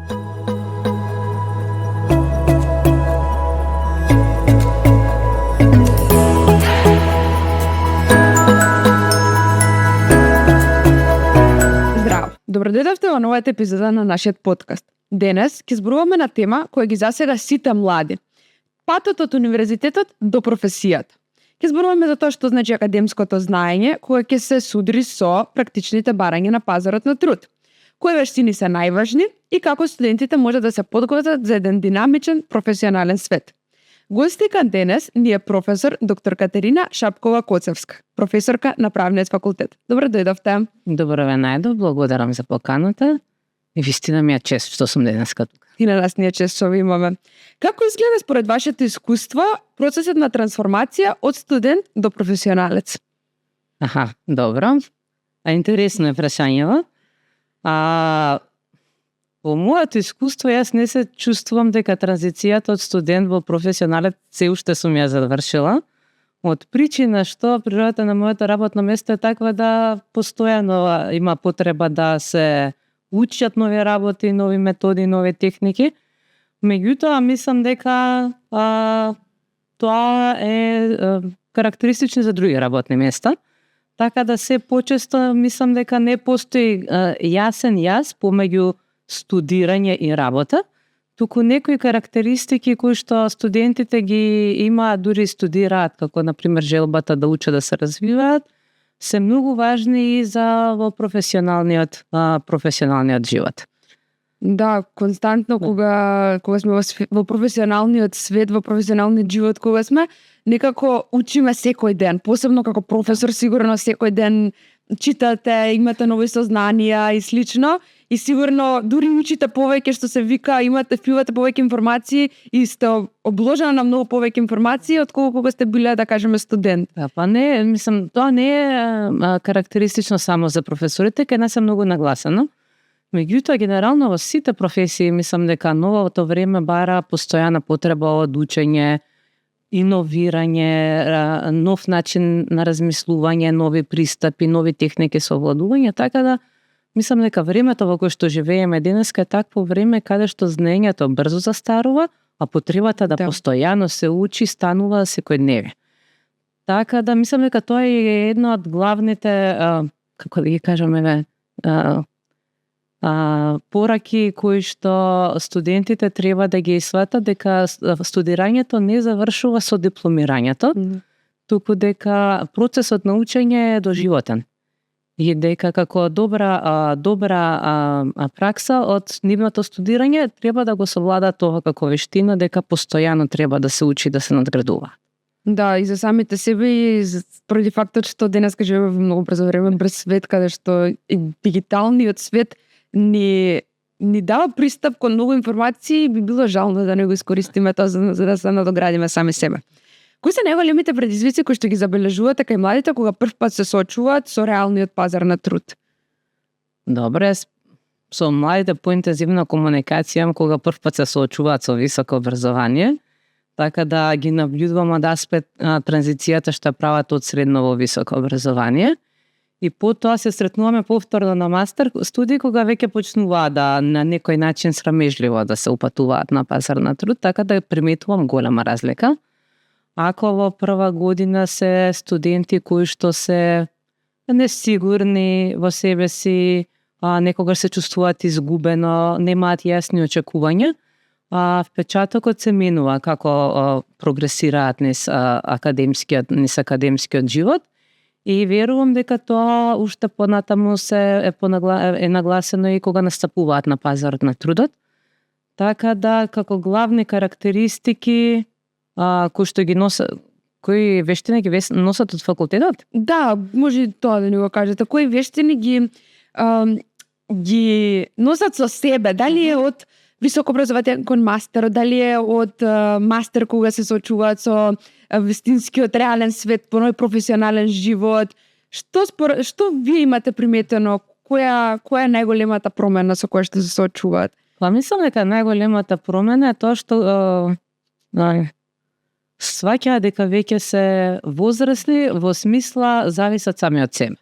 Добро дојдовте во новата епизода на нашиот подкаст. Денес ќе зборуваме на тема која ги засега сите млади. Патот од универзитетот до професијата. Ќе зборуваме за тоа што значи академското знаење кое ќе се судри со практичните барања на пазарот на труд. Кои вештини се најважни и како студентите може да се подготват за еден динамичен професионален свет. Гостика денес ни е професор доктор Катерина Шапкова-Коцевска, професорка на Правниот факултет. Добро дојдовте. Добро ве најдов, благодарам за поканата. И вистина ми е чест што сум денеска тука. И на нас ни е чест што ви имаме. Како изгледа според вашето искуство процесот на трансформација од студент до професионалец? Добро. Интересно е прашањево. По моето искуство, јас не се чувствувам дека транзицијата од студент во професионалец се уште сум ја завршила. Од причина што природата на моето работно место е таква да постојано има потреба да се учат нови работи, нови методи, нови техники. Меѓутоа, мислам дека тоа е карактеристично за други работни места. Така да се почесто мислам дека не постои јасен јас помеѓу студирање и работа, туку некои карактеристики кои што студентите ги имаат, дури студираат, како например желбата да учат да се развиваат, се многу важни и за во професионалниот живот. Да, константно кога сме во професионалниот свет, во професионалниот живот кога сме, некако учиме секој ден, посебно како професор сигурно секој ден читате, имате нови сознанија и слично, и сигурно дури учите повеќе што се вика, впивате повеќе информации и сте обложена на многу повеќе информации отколку кога сте биле, да кажеме, студент. Па не, мислам, тоа не е карактеристично само за професорите, кај нас е многу нагласено. Меѓутоа, генерално во сите професии, мислам дека новото време бара постојана потреба од учење, иновирање, нов начин на размислување, нови пристапи, нови техники со овладување, така да мислам дека времето во кое што живееме денеска е такво време каде што знаењето брзо застарува, а потребата да постојано се учи станува секојдневие. Така да мислам дека тоа е една од главните, како да ги кажеме, пораки кои што студентите треба да ги сватат, дека студирањето не завршува со дипломирањето, туку дека процесот на учење е доживотен. И дека како добра пракса од нивното студирање треба да го совлада тоа како вештина, дека постојано треба да се учи, да се надградува. Да, и за самите себе и поради фактот што денеска живееме во многу брзо време, брз свет, каде што дигиталниот свет ни дава пристап кон многу информации, би било жално да не го искористиме тоа за да се надоградиме сами себе. Кои се најголемите предизвици кои што ги забележувате кај младите кога првпат се соочуваат со реалниот пазар на труд? Добре, со младите поинтензивна комуникација кога првпат се соочуваат со високо образование, така да ги наблюдувам од аспект транзицијата што прават од средно во високо образование. И потоа се сретнуваме повторно на мастер студии кога веќе почнуваат да на некој начин срамежливо да се упатуваат на пазар на труд, така да приметувам голема разлика. Ако во прва година се студенти кои што се несигурни во себе си, некогаш се чувствуваат изгубено, немаат јасни очекувања, впечатокот се менува како прогресираат низ академскиот живот. И верувам дека тоа уште понатаму е нагласено и кога настапуваат на пазарот на трудот. Така да, како главни карактеристики кои што ги носат, кои вештини ги носат од факултетот? Да, може тоа да ни го кажете. Кои вештини ги носат со себе? Дали е од високо образование кон мастерот, дали е од мастер кога се соочуваат со вистинскиот реален свет, по нови професионален живот? Што вие имате приметено? Која е најголемата промена со која што се соочуваат? Па мислам дека најголемата промена е тоа што сваќаат дека веќе се возрасни во смисла зависат сами од себе.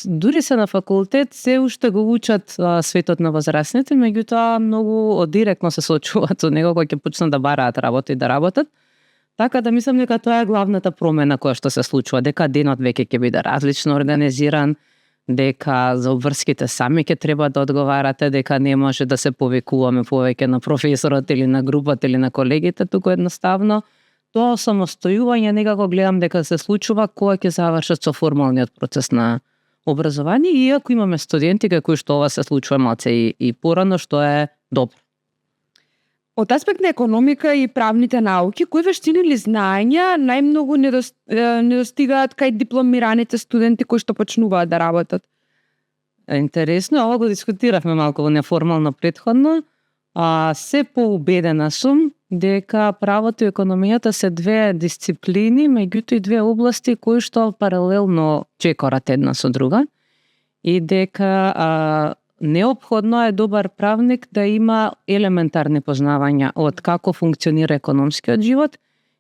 Дури се на факултет се уште го учат светот на возрастните, меѓутоа многу директно се соочуваат со него кога ќе почнат да бараат работа и да работат. Така да мислам дека тоа е главната промена која што се случува, дека денот веќе ќе биде различно организиран, дека за обврските сами ќе треба да одговарате, дека не може да се повикуваме повеќе на професорот или на групата или на колегите, туку едноставно тоа самостојување некако гледам дека се случува кога ќе завршат со формалниот процес на образование, иако имаме студенти кои што ова се случува малце и порано, што е добро. Од аспект на економика и правните науки, кои вештини или знаења најмногу недостигаат кај дипломираните студенти кои што почнуваат да работат? Интересно, ова го дискутиравме малку неформално претходно. Се поубедена сум дека правото и економијата се две дисциплини, меѓутоа и две области кои што паралелно чекорат една со друга и дека неопходно е добар правник да има елементарни познавања од како функционира економскиот живот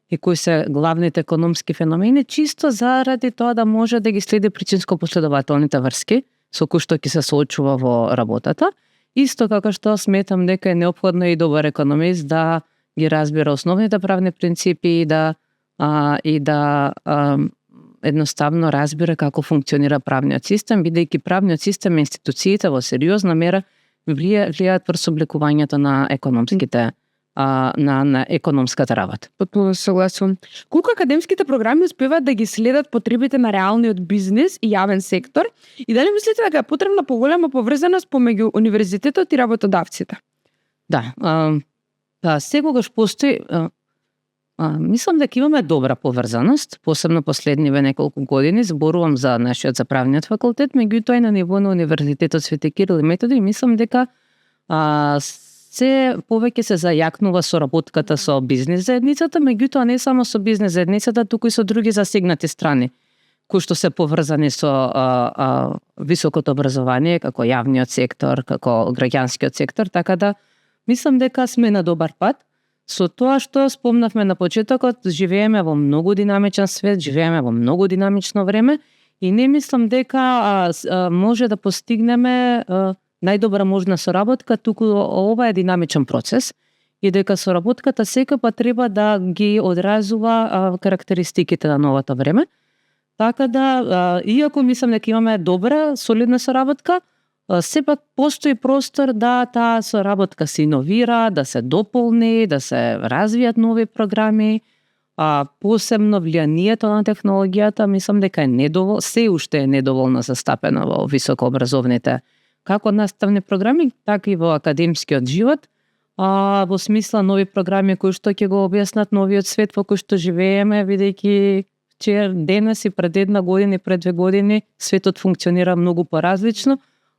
и кои се главните економски феномени, чисто заради тоа да може да ги следи причинско-последователните врски со кои што ќе се соочува во работата. Исто како што сметам дека е неопходно и добар економист да ги разбира основните правни принципи и да едноставно разбира како функционира правниот систем, бидејќи правниот систем и институциите во сериозна мера влијаат врз обликувањето на економските на економската работа. Потпуно согласувам. Колку академските програми успеваат да ги следат потребите на реалниот бизнис и јавен сектор и дали мислите дека е потребна поголема поврзаност помеѓу универзитетот и работодавците? Да, секогаш постои мислам дека имаме добра поврзаност, посебно последниве неколку години, зборувам за нашиот за правниот факултет, меѓутоа и на ниво на универзитетот Свети Кирил и Методи, и мислам дека се повеќе се зајакнува соработката со бизнис заедницата, меѓутоа не само со бизнис заедницата, туку и со други засегнати страни, кои што се поврзани со високото образование, како јавниот сектор, како граѓанскиот сектор, така да мислам дека сме на добар пат. Со тоа што спомнавме на почетокот, живееме во многу динамичен свет, живееме во многу динамично време и не мислам дека може да постигнеме најдобра можна соработка, туку ова е динамичен процес и дека соработката секогаш треба да ги одразува карактеристиките на новото време. Така да, иако мислам дека имаме добра, солидна соработка, сепак постои простор да таа соработка се иновира, да се дополни, да се развијат нови програми, посебно влијанието на технологијата, мислам дека е недоволно, се уште е недоволно застапено во високообразовните како наставни програми, така и во академскиот живот, во смисла нови програми кои што ќе го објаснат новиот свет во кој што живееме, бидејќи денес и пред една година и пред 2 години светот функционира многу поразлично,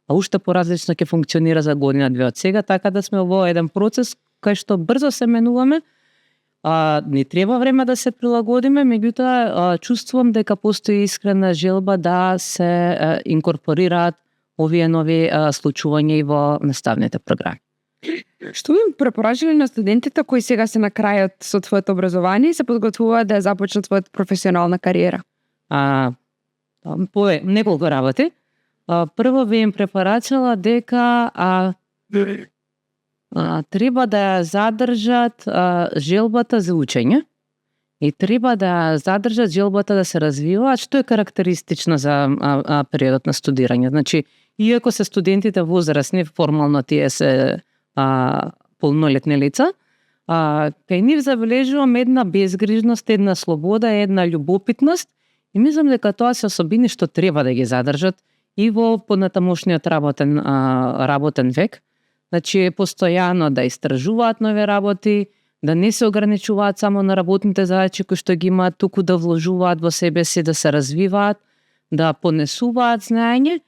а уште поразлично ќе функционира за година-две од сега, така да сме во еден процес кај што брзо се менуваме. Не треба време да се прилагодиме, меѓутоа чувствувам дека постои искрена желба да се инкорпорираат овие нови случувања и во наставните програми. Што би препорачале на студентите кои сега се на крајот со своето образование и се подготвуваат да ја започнат својата професионална кариера? Неколку работи. Прво би им препорачала дека треба да ја задржат желбата за учење и треба да задржат желбата да се развиваат, што е карактеристично за периодот на студирање. Значи, иако се студентите возрастни, формално тие се полнолетни лица, кај нив забележувам една безгрижност, една слобода, една љубопитност и мислам дека тоа се особини што треба да ги задржат и во понатамошниот работен век. Значи, постојано да истражуваат нови работи, да не се ограничуваат само на работните задачи кои што ги имаат, туку да вложуваат во себе си, да се развиваат, да понесуваат знаење.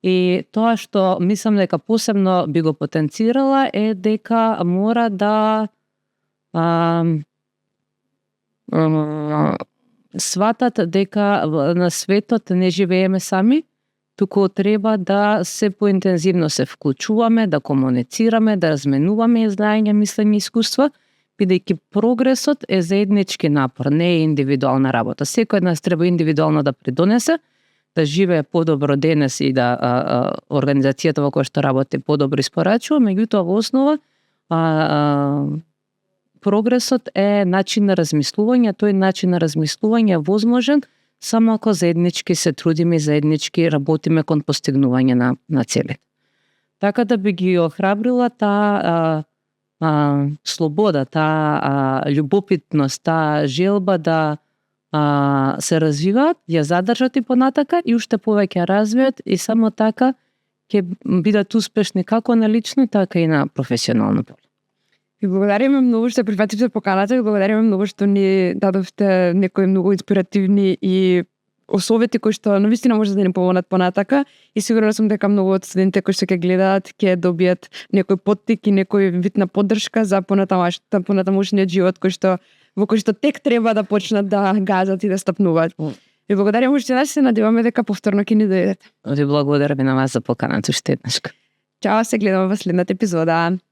И тоа што мислам дека посебно би го потенцирала е дека мора да сватат дека на светот не живееме сами, туку треба да се поинтензивно се вклучуваме, да комуницираме, да разменуваме знаење, мислење и искуства, бидејќи прогресот е заеднички напор, не е индивидуална работа. Секој од нас треба индивидуално да придонесе, да живее подобро денес и да организацијата во која што работи подобро испорачува, меѓутоа во основа прогресот е начин на размислување, тој начин на размислување е возможен само ако заеднички се трудиме и заеднички работиме кон постигнување на целите. Така да би ги охрабрила таа слобода, таа љубопитност, таа желба да се развиваат, ја задржат и понатака и уште повеќе развијат и само така ќе бидат успешни како на лично, така и на професионално поле. И благодариме многу што прифативте поканата и благодариме многу што ни дадовте некои многу инспиративни и осовети кои што навистина може да ни помогнат понатака и сигурно сум дека многу од студентите кои што ќе гледаат ќе добијат некој поттик и некој вид на поддршка за понатамошниот живот во кој што тек треба да почнат да газат и да стапнуваат. Ви благодарам уште еднаш, се надеваме дека повторно ќе ни дојдете. Ви благодарам и на вас за поканата уште еднаш. Чао, се гледаме во следната епизода.